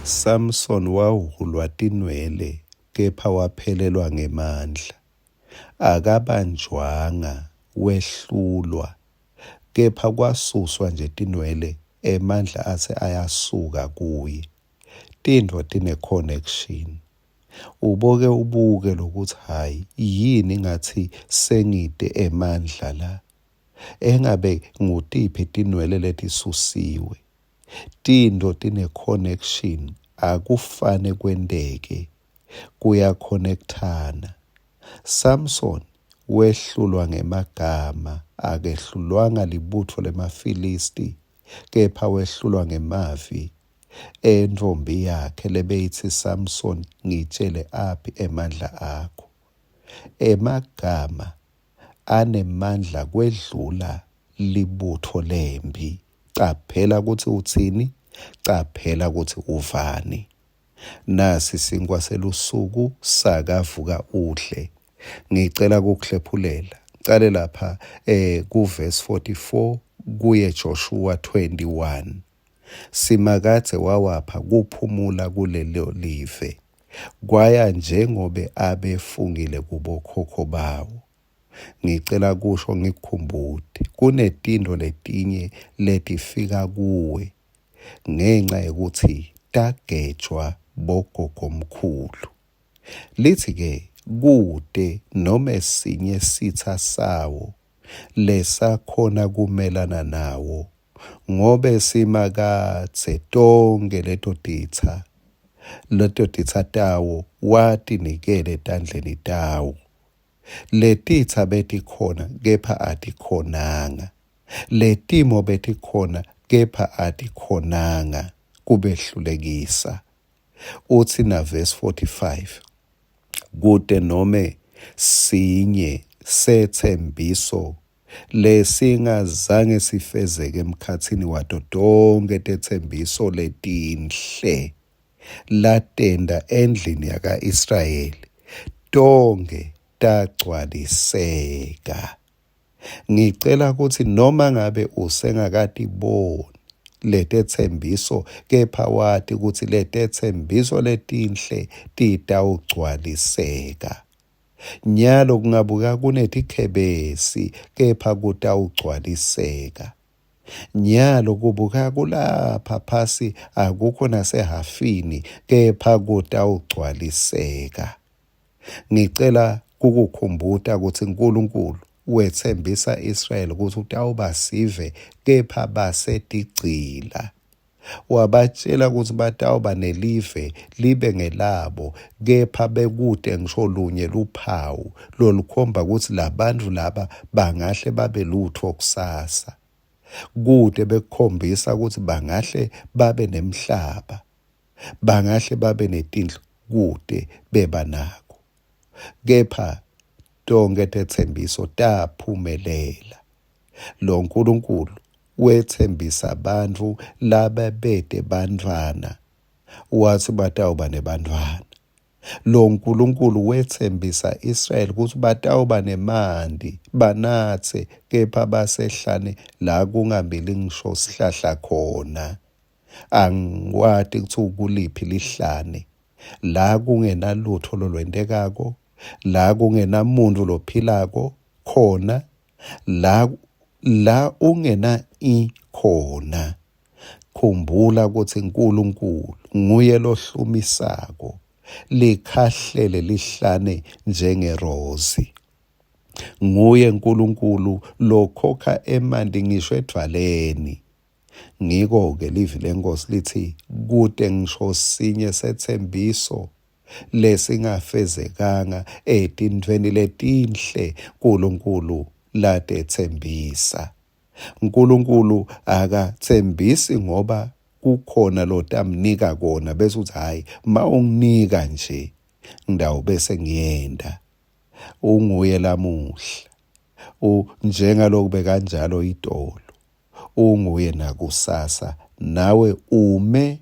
Samson wahhulwa tinwele kepha waphelelwa ngemandla. Akabanjwanga, wehlulwa, kepha kwasuswa nje tinwele, emandla ase ayasuka kuye. Tintfo tine-connection. Uboke ubuke lokuthi hhayi yini ngathi sengite emandla la. Engabe ngutiphi tinwele letisusiwe? Tintfo tine-connection, akufane kwenteke, kuyakhonekthana. Samson wehlulwa ngemagama, akehlulwanga libutfo lemaFilisti, kepha wehlulwa ngemavi entfombi yakhe lebeyitsi, Samson, ngitjele aphi emandla akho. Emagama anemandla kwedlula libutfo lemphi. Caphela kutsi utsini, caphela kutsi uvani. Nasi sinkwa selusuku sakavuka udle. Ngicela kukuhlephulela. Cale lapha eh kuvesi 44 kuye Joshua 21. Simakadze wawapha kuphumula kulelo live, kwaya njengobe abefungile kubokhokho bawo. Ngicela kusho ngikukhumbute, kunetintfo letinye letifika kuwe ngenca yekutsi tagejwa bogogomkhulu. Litsi-ke kute nome sinye sitsa sawo lesakhona kumelana nawo, ngobe Simakadze tonkhe leto titsa, leto titsa tawo watinikela etandleni tawo. Letitsa betikhona kepha atikhonanga, letimo betikhona kepha atikhonanga kubehlulekisa. Utsi navesi 45, Kute nome sinye setsembiso lesingazange sifezeke emkhatsini wato tonkhe tetsembiso letinhle latenta endlini yaka-Israyeli, tonkhe tagcwaliseka. Ngicela kutsi noma ngabe usengakatiboni letetsembiso kepha wati kutsi letetsembiso letinhle titawugcwaliseka. Nyalo kungabuka kunetikhebesi kepha kutawugcwaliseka. Nyalo kubuka kulapha phasi akukho nasehhafini kepha kutawugcwaliseka. Ngicela kukukhumbuta kutsi Nkulunkulu wetsembisa Israyeli kutsi utawuba sive kepha basetigcila. Wabatjela kutsi batawuba nelive libe ngelabo, kepha bekute ngisho lunye luphawu lolukhomba kutsi labantfu laba bangahle babe lutfo kusasa. Kute bekukhombisa kutsi bangahle babe nemhlaba, bangahle babe netindlu, kute bebanako. Kepha tonkhe tetsembiso taphumelela. Lo Nkulunkulu wetsembisa bantfu lababete bantfwana, watsi batawuba nebantfwana. Lo Nkulunkulu wetsembisa Israyeli kutsi batawuba nemanti banatse, kepha basehlane la kungamili ngisho sihlahla khona. Angikwati kutsi ukuliphi lihlane la kungenalutfo lolwentekako, la kungenamuntfu lophilako khona, la la ungena i khona. Khumbula kutsi Nkulunkulu nguye lohlumisako, likhahlele lihlane njengerozi. Nguye Nkulunkulu lokhokha emanti ngisho edvwaleni. Ngiko-ke livi leNkhosi litsi kute ngisho sinye setsembiso lesingafezekanga etintfweni letinhle Nkulunkulu latetsembisa. Nkulunkulu akatsembisi ngoba kukhona lotamnika kona bese utsi hhayi ma unginika nje ngitawube sengiyenta. Unguye lamuhla. U njengaloku bekanjalo itolo. Unguye nakusasa nawe ume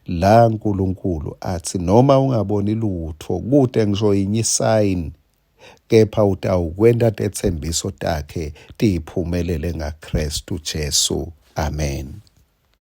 la Nkulunkulu atsi noma ungaboni lutfo kute ngisho yinye isayini kepha utawukwenta tetsembiso takhe tiphumelele ngaKristu Jesu. Amen.